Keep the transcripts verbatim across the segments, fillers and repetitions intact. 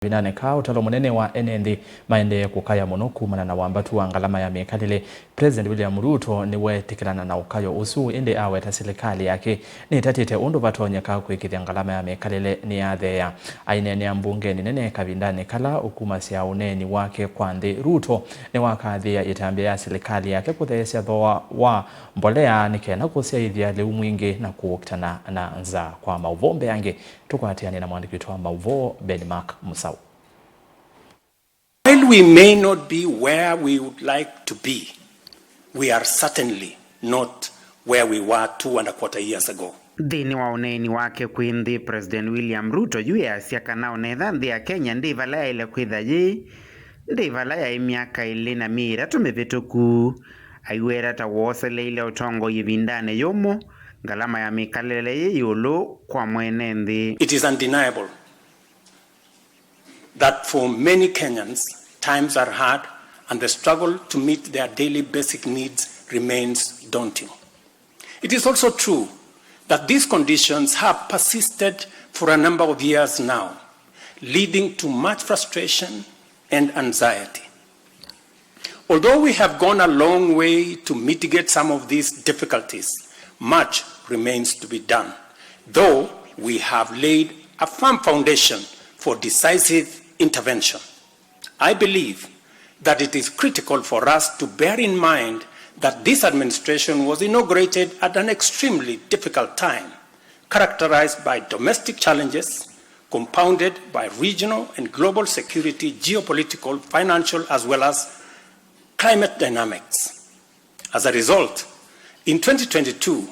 Kavindanĩ kaa, ũtalo mũnene wa ene nthĩ maendee kũkaya mũno kumana na wambatu wa ngalama ya mĩkalĩle. President William Ruto nĩweetĩkĩlana na ũkayo ũsu, ĩndĩ aweta silikalĩ yake nĩtatĩte ũndũ vatonyeka kwĩkĩthya ngalama ya mĩkalĩle nĩyatheea. Aineenea mbungenĩ nene kavindanĩ kala ũkumasya ũneeni wake kwa nthĩ, Ruto nĩwakathĩĩa ĩtambya ya silikalĩ yake kũtheesya thooa wa mbolea nĩ kenda kũsyaĩthya lĩu mwingĩ na kũkitana na nzaa. Kwa maũvoo mbeange, tũkwatĩanĩe na mwandĩki witũ wa maũvoo, Ben Mark Musau. While we may not be where we would like to be, we are certainly not where we were two and a quarter years ago. Nthĩnĩ wa ũneeni wake kwĩ nthĩ, President William Ruto yu easya kana o na ethĩwa nthĩ ya Kenya ndĩ vala yaĩle kwĩtha yĩ, ndĩ vala yaĩ myaka ĩlĩ na myei ĩtatũ mĩvĩtũku. Aiweta ta woseleile ũtongoi ĩvindanĩ yũmũ, ngalama ya mĩkalĩle yĩ ĩũlũ kwa mwene nthĩ. It is undeniable that for many Kenyans, times are hard and the struggle to meet their daily basic needs remains daunting. It is also true that these conditions have persisted for a number of years now, leading to much frustration and anxiety. Although we have gone a long way to mitigate some of these difficulties, much remains to be done, though we have laid a firm foundation for decisive intervention. I believe that it is critical for us to bear in mind that this administration was inaugurated at an extremely difficult time, characterized by domestic challenges, compounded by regional and global security, geopolitical, financial, as well as climate dynamics. As a result, in twenty twenty-two,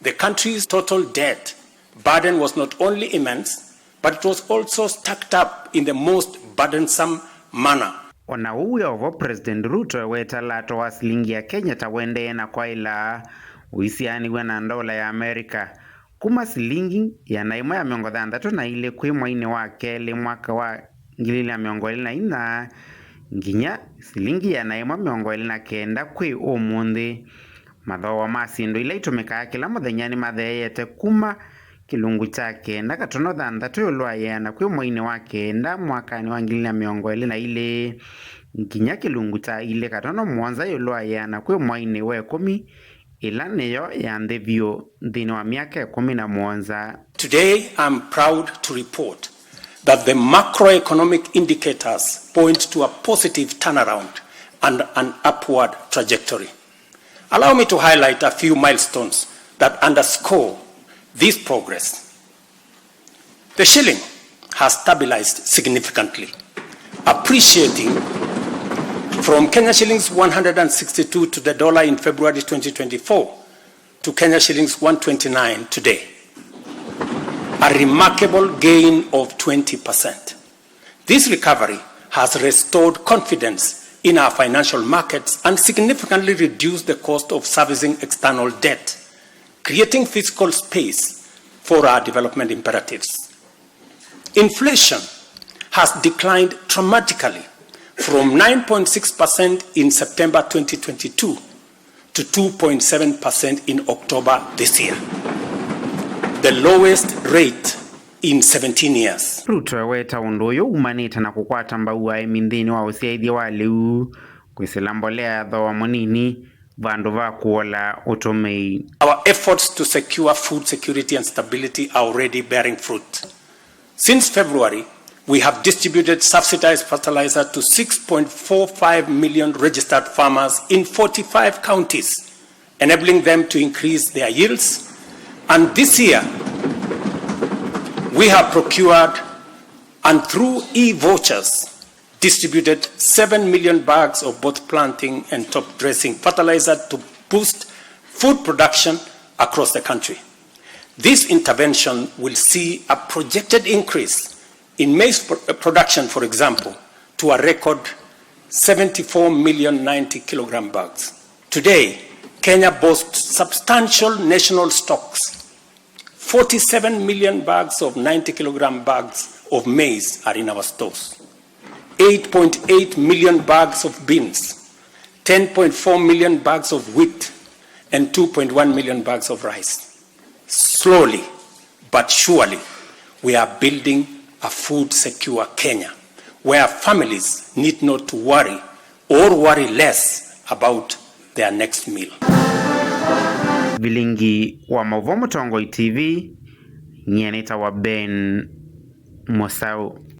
the country's total debt burden was not only immense, but it was also stacked up in the most burdensome manner. O na ũu wĩ o vo, President Ruto eweta lato wa silingi ya Kenya ta ũendee na kwaĩla ũisianĩw'a na ndola ya Amerika, kuma silingi ĩana ĩmwe ya mĩongo thanthatũ na ilĩ kwĩ mwainĩ wa kelĩ mwaka wa ngili ilĩ na mĩongo ĩlĩ na inya, nginya silingi ĩana ĩmwe mĩongo ĩlĩ na kenda kwĩ ũmũnthĩ. Mathooa ma syĩndũ ila itũmĩkaa kĩla mũthenya nĩmatheeete kuma kĩlungu kya kenda katono thanthatũ ĩũlũ wa ĩana kwĩ mwainĩ wa kenda mwakanĩ wa ngili ilĩ na mĩongo ĩlĩ na ilĩ, nginya kĩlungu kya ilĩ katono mũonza ĩũlũ wa ĩana kwĩ mwainĩ wa ĩkũmi, ĩla nĩyo ya nthĩ vyũ nthĩnĩ wa myaka ĩkũmi na mũonza. Today, I'm proud to report that the macroeconomic indicators point to a positive turnaround and an upward trajectory. Allow me to highlight a few milestones that underscore this progress. The shilling has stabilized significantly, appreciating from Kenya shillings one hundred and sixty-two to the dollar in February twenty twenty-four to Kenya shillings one twenty-nine today, a remarkable gain of twenty percent. This recovery has restored confidence in our financial markets and significantly reduced the cost of servicing external debt, creating fiscal space for our development imperatives. Inflation has declined dramatically from nine point six percent in September twenty twenty-two to two point seven percent in October this year, the lowest rate in seventeen years. Ruto eweta ũndũ ũyũ umanĩte na kũkwata mbau aĩmi nthĩnĩ wa ũsyaĩthya wa lĩu, kwĩsĩla mbolea ya thooa mũnini, vandũ va kũola ũtũmĩi. Our efforts to secure food security and stability are already bearing fruit. Since February, we have distributed subsidized fertilizer to six point four five million registered farmers in forty-five counties, enabling them to increase their yields. And this year, we have procured and through e-vouchers, distributed seven million bags of both planting and top dressing fertilizer to boost food production across the country. This intervention will see a projected increase in maize pro-, uh, production, for example, to a record seventy-four million ninety kilogram bags. Today, Kenya boasts substantial national stocks. Forty-seven million bags of ninety kilogram bags of maize are in our stores. Eight point eight million bags of beans, ten point four million bags of wheat, and two point one million bags of rice. Slowly but surely, we are building a food secure Kenya, where families need not to worry or worry less about their next meal. Vilingi wa Mauvoo Mũtongoi T V, nyie nĩtawa Ben Mũsaũ.